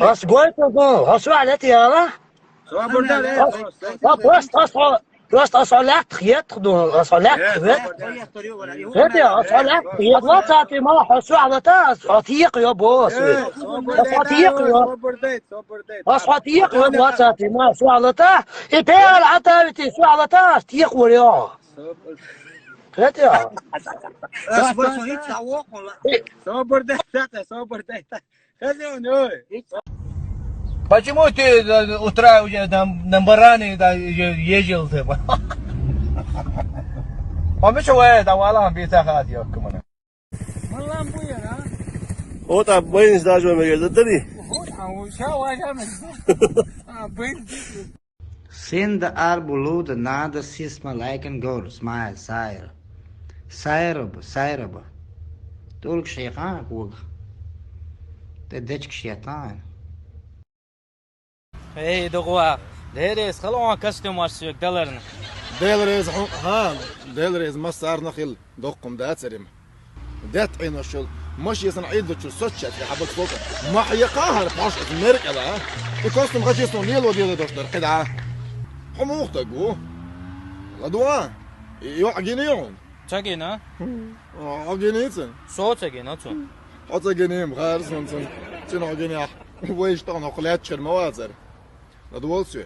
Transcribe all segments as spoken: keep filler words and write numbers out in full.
Ас гойту ду, ас ваьлла тӀера. Просто ас хьо, просто ас хьо лаьттах еттах ду, ас хьо лаьттах вет. Хети, ас хьо лаьттах ет, вацати ма, хьо сохьлата, ас хьо текха йо бо ас. Ас хьо текха йо. Ас хьо текха йо, вацати ма, сохьлата. И пеар атавити, сохьлата, ас текха вар йо. Хети. Ас хьо. Собар дай, собар дай. Почему ты э, утра уже там на баране да, е- ездил ты? А мы что, э, давала, бита хат, я кумана. Малам буяра. Вот а бенз даже мы говорит, да ты. Вот а у ща важа мы. А бен. Send арбу луда нада сисма лайкан гор смайл сайр. Сайраба, сайраба. Турк шейхан кулах. Тэ дечк шетан. Эй, дугва. Дерес халон костюм аш сюк даларна. Делрез хун хан. Делрез массарна хил. Доккум дацарим. Дет Ӏиношул, машисан Ӏиддачу соччат хӀабак бока. Махья кахар паш из меркала. И костюм хачистон лело деда доштар хида. Хумухта гу. Ладуа. Йо агини йон. Цагина? Агини цен. Со цагина цен. О цагини м харсон цен. Цен агини. Вай что на хлячер мавазер. Надувалсу.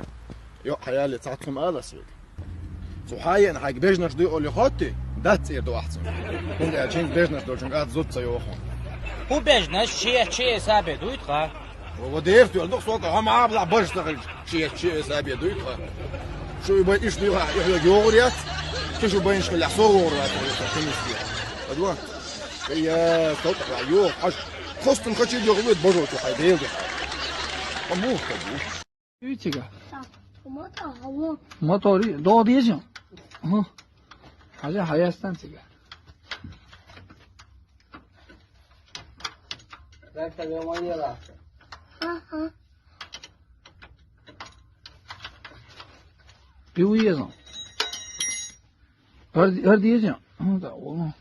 Йо, хьаяли цацум алас век. Цу хьаян хьаг бежнаш дуй оли хотти, дац ир дуахцун. Хунга чин бежнаш дочун гад зутца йохун. Ху бежнаш чи чи сабе дуй тха. Во дер тюр дух сока хама абла баш сахил чи чи сабе дуй тха. Шу ба иш дуй ха, иш йогурят. Чи шу ба иш хила согурат. Киниски. Адва. Я, стоп, ю, аш. Костум хочу йогурат божо ту хай бел. Аму хабу. Үй цига. Так, мотор, алло. Мотори, догъу дезем. Ага. Хажа хаястан цига. Как тебе манера? Ага. Пиво езем. Ар, ар дезем. Ага, да, о.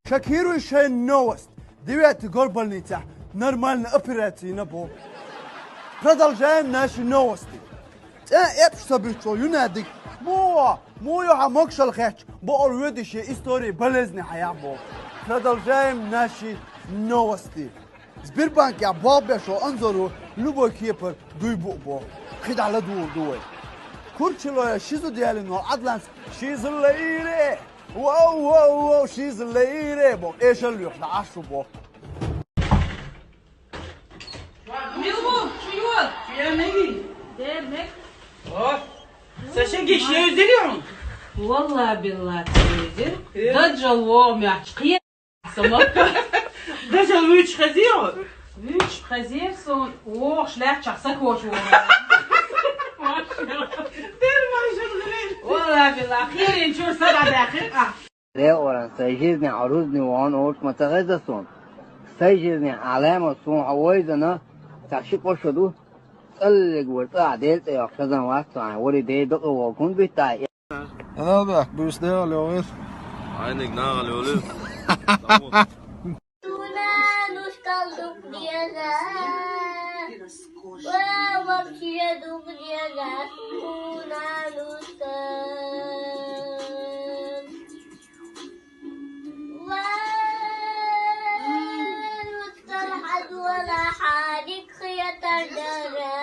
Шокирующая новость. Девятый горбольница. Нормальная операция на бо. Продолжаем наши новости. Цӏа эпш сабичо юнадик. Муо, муо ха мокшал хэтч. Бо ол ведущие истории болезни хая бо. Продолжаем наши новости. Сбербанк я бобешо анзору любой кепер дуй бу бо. Хидала ду дуй. Курчило я шизу диалино адланс шизу лейре. Воу, воу, воу, шизу лейре бо. Эшел юх да ашу бо. Милу, чуёт? Чуя меги? Дер мек. О, Саша геш не үзерем? Валла билла, телевизор. Э? Даджал вогъ мяч. Қия самак. Даджал вич хазио. Вич хазир сон вогъ шляк чахса кош вогъ. Машалла. Дер машалла. Валла билла, хирин чур сада дахир. А. Ре оран, сай жизни арузни вон орт матагайза сон. Сай жизни алема сон хавайзана, таши кошаду. Цаллиг вар ца дел ца яхшазан вастан, вари дей дакъа вокун битай. Ана бак, бюсте алёвит. Айник нагал ёлу. Туна нушкал дук дияза. Ва вапчия дук дияза. Туна нушкал. Ва нушкал хадвала хадик хиятар дара.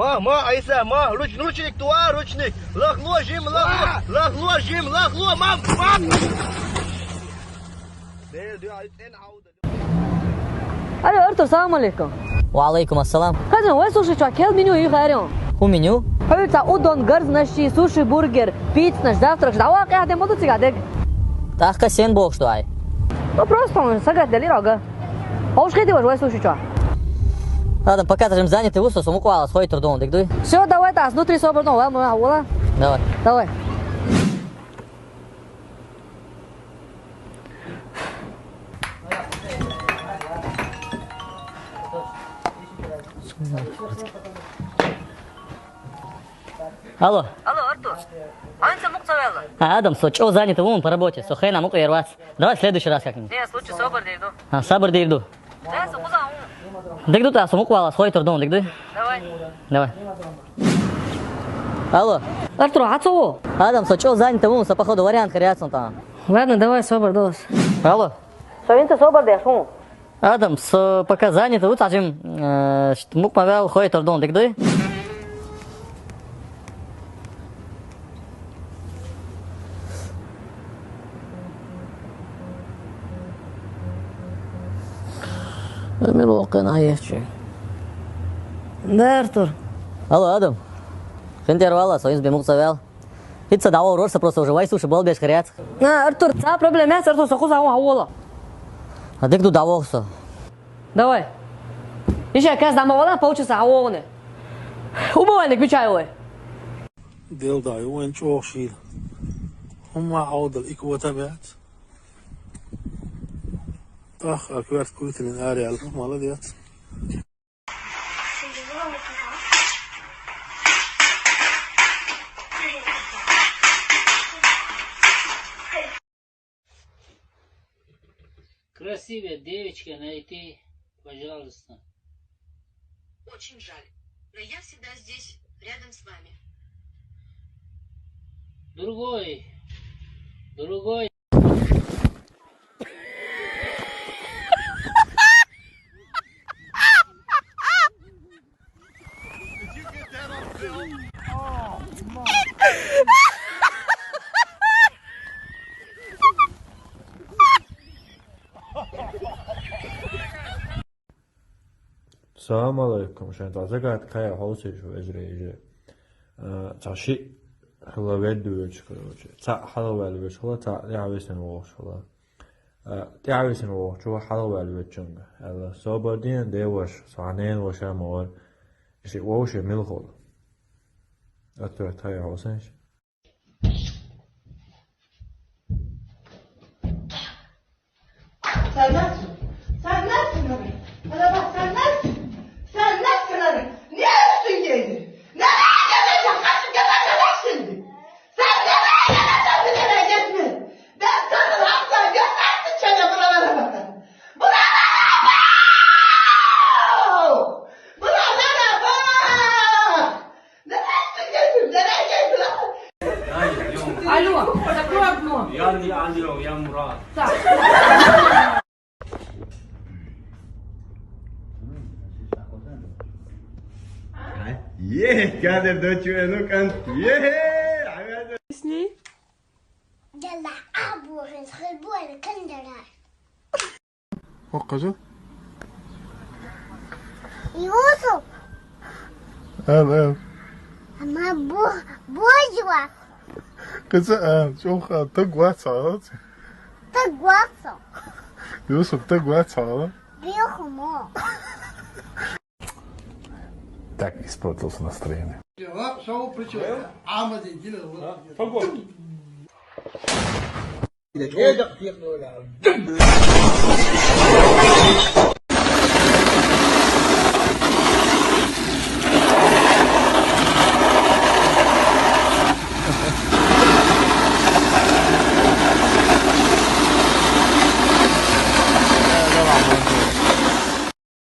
ما، ما، عيسى، ما، رجل، رجلك توا، رجلك. لخ لو جيم، لخ لو، لخ لو جيم، لخ لو، ما، ما. Алло, Артур, салам алейкум. وعليكم السلام. Хазин, вай слушай, чё, кел меню и харин. Ху меню? Хьуца удон, гарзнаши, суши, бургер, пиццнаш, завтракш, давай, къяхтем буду цига дег. Тахка сен бохш дуай. Ну, просто он сагат дали рога. Хош хети ваш, вай слушай, чё. Ладно, пока ты занятый вусо, суму квала, схой турдон, дик дуй. Всё, давай, тас, внутри собрано, ладно, ладно. Давай. Давай. Алло. Алло, Артур. Анца мукъ цавела. А, Адам, со чё занято вон по работе, со хрена мукъ вервац. Давай в следующий раз как-нибудь. Не, случай собор дирду. А, собор дирду. Да, со куза. Дигду та, со мукъ вала, схой турдон, дигду. Давай. Давай. Алло. Артур, а цо? Адам, со чё занято вон, со походу вариант хряцун там. Ладно, давай, собор дос. Алло. Со инца собор деш, ху. Адам, со пока занято, вот азим, э, мукъ мавел, хой турдон, дигду. Эмил окъен аяч. Да, Артур. Алло, Адам. Хинтер вала, со инц бе мукъ цавел. Хица давол рорса просто уже вай слушай, бол беш хряц. На, Артур, ца проблема, Артур, со куза, а, вола. А дигду давол со. Давай. Иша каз дама вала, полчаса, а, воне. Убывай, не включай его. Дел дай, уен чох шил. Хумма аудал ик вота бят. Тах, а кверт культин ареал, молодец. Красивая девочка найти, пожалуйста. Очень жаль, но я всегда здесь, рядом с вами. Другой, другой. Салам алейкум, шен цхьа загадка хьайа хьовсийша вежарий. Э, цхьа шиъ хьалаведда воьдуш, короче. Цхьаъ хьалаваьлла воьдуш хилла, цхьаъ тӀаьхьависина вогӀуш хилла. Э, тӀаьхьависина вогӀучо хьалаваьлла воьдучунга аьлла: собар де, де воша, со хьа ненан воша ма вар. Шиъ вовшех мила хул? Ответ хьайа хьовсийша. Саннат! Саннат, Саннат! Саннат! Саннат, Саннат! Не üstündeydi? Nereye geleceğim? Kaçıp geleceğim şimdi? Sen nereye geleceğim, nereye gelme? Ben sana asla görmezsin şöyle buralara bakar. Buralara bak! Buralara bak! Nereye geldim? Nereye geldim? Алло, закрой окно. Я не алло, я Мурат. Так. Е, кадр дочуэ, ну кан. Е, с ней? Дела абурин хребуэр кандера. О, кажи. Юсуп. Эл, эл. Ама бу-, божва. Кыца, а, чуха, ты гуаца, а? Ты гуаца. Юсуп, ты гуаца, а? Бихумо. Так испортился настроение.